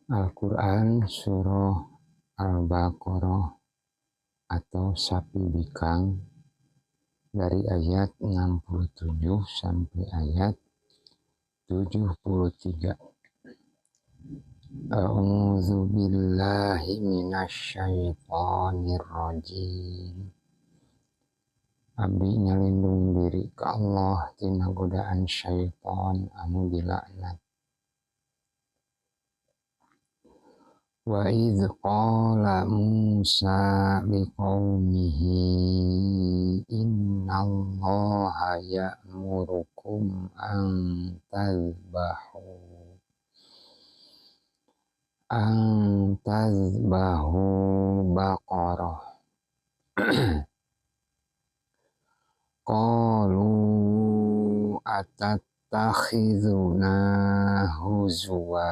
Al-Quran Surah Al-Baqarah atau Sapi Bikang dari ayat 67 sampai ayat 73. A'udzu billahi minasyaitonir rajim. Abdi nyalindung diri ka Allah tina godaan syaitan anu dilaknat. Wa idz qala Musa liqaumihi innallaha ya'murukum an tadhbahu baqarah. Qalu atattakhidhuna huzwa.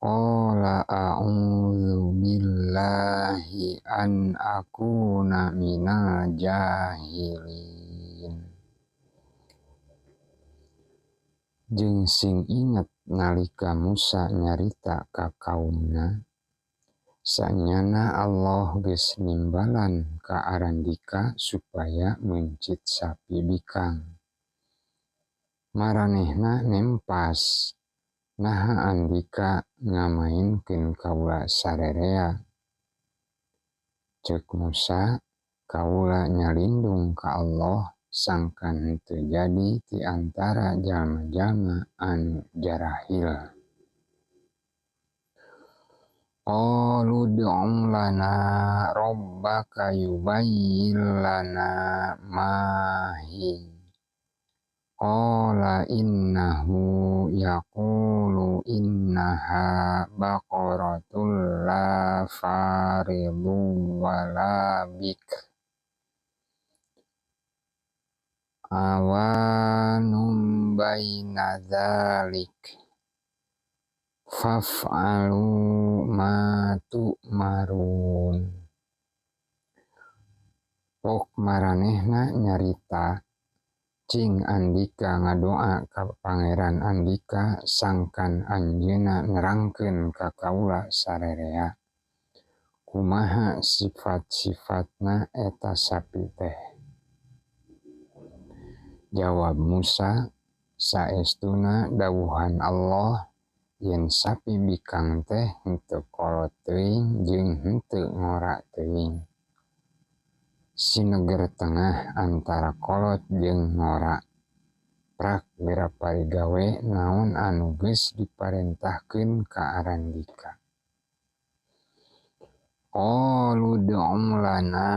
Qala a'udzu billahi an akuna minal jahilin. Jeung sing inget nalika Musa nyarita ka kaumna, sanyana Allah geus nimbalan ka arandika supaya meuncit sapi bikang. Maranehna nempas, naha andika ngamainkeun kaula sarerea. Ceuk Musa, kaula nyalindung ka Allah sangkan henteu jadi ti antara jalma-jalma anu jarahil. Qalu ud'u lana rabbaka yubayyin lana ma hi. Qala innahu yaqulu innaha baqaratul la faridun wala bikr awanum baina dzalik faf'alu ma tu'marun. Pok maranehna nyarita, cing andika ngadoa ka Pangeran andika sangkan anjeunna nerangkeun ka kaula sarerea kumaha sifat-sifatna eta sapi teh. Jawab Musa, saestuna dawuhan Allah yen sapi bikang teh henteu kolot teuing jeung henteu ngora teuing. Sineger tengah antara kolot jeung ngora. Prak geura parigawe naon anu geus diparentahkeun ka arandika. Qalu ud'u lana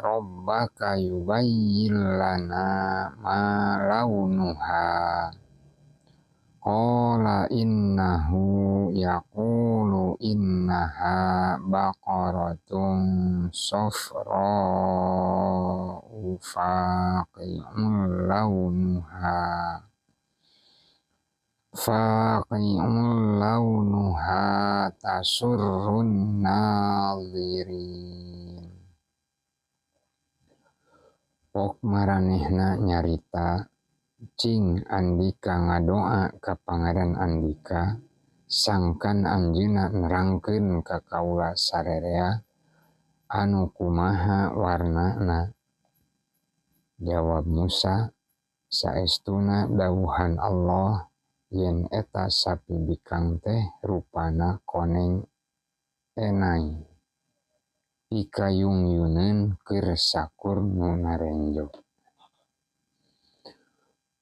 rabbaka yubayyin lana ma launuha. Qala innahu yaqulu innaha baqaratun safra'u faqi'un launuha tasurrun nadzirin. Pok maranehna nyarita, cing andika ngadoa ka Pangeran andika sangkan anjeunna nerangkeun ka kaula sarerea anu kumaha warnana. Jawab Musa, saestuna dawuhan Allah yen eta sapi bikang teh rupana koneng enai pikayung-yuneun keur sakur nu narenjo.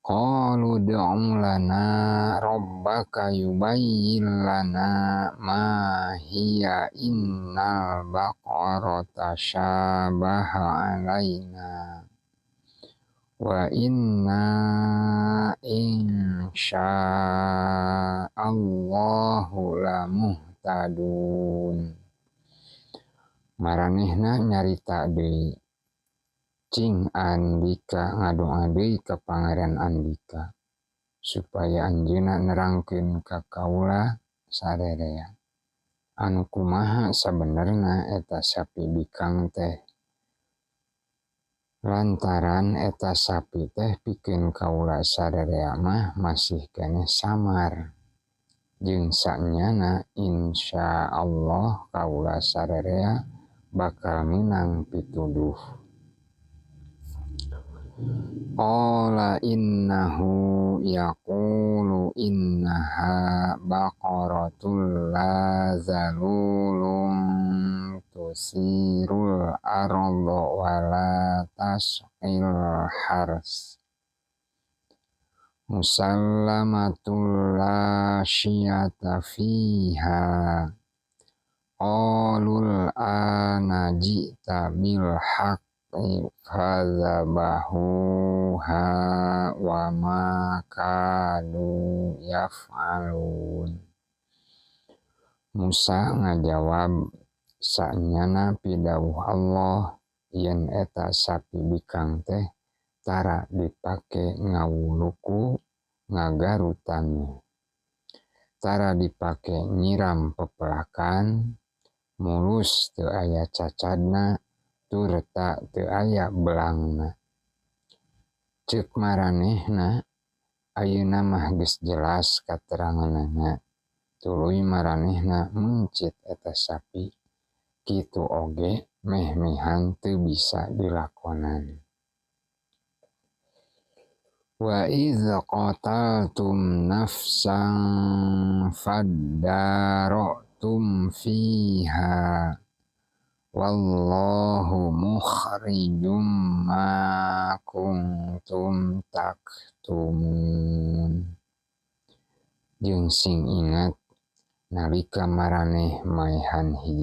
Qalu ud'u lana rabbaka yubayyin lana ma hiya innal baqarata tasyabaha alaina wa inna insyaallahu lamuhtadun. Maranehna nyarita deui, cing andika ngadoa deui ka Pangeran andika supaya anjeunna nerangkeun ka kaula sarerea anu kumaha sabenerna eta sapi bikang teh. Lantaran eta sapi teh pikeun kaula sarerea mah masih keneh samar. Jeung saenyana insyaallah kaula sarerea bakal meunang pituduh. Qala innahu yaqulu innaha baqaratul la zalulun tusirul arda wa la tasqil hars musallamatul la syiyata fiha. Qalul ana ji'ta bil haqqi fadzabahuha wa ma kadu yaf'alun. Musa ngajawab, saenyana pidawuh Allah yen eta sapi bikang teh tara dipake ngawuluku ngagaru taneuh, tara dipake nyiram pepelakan, mulus teu aya cacadna turta teu aya belangna. Ceuk maranehna, ayeuna mah geus jelas kateranganana, tuluy maranehna meuncit eta sapi, kitu oge meh-mehan teu bisa dilakonan. Wa idz qataltum nafsan faddara'tum fiha wallahu mukhrijum ma kuntum taktumun. Jeung sing inget nalika maraneh maehan hiji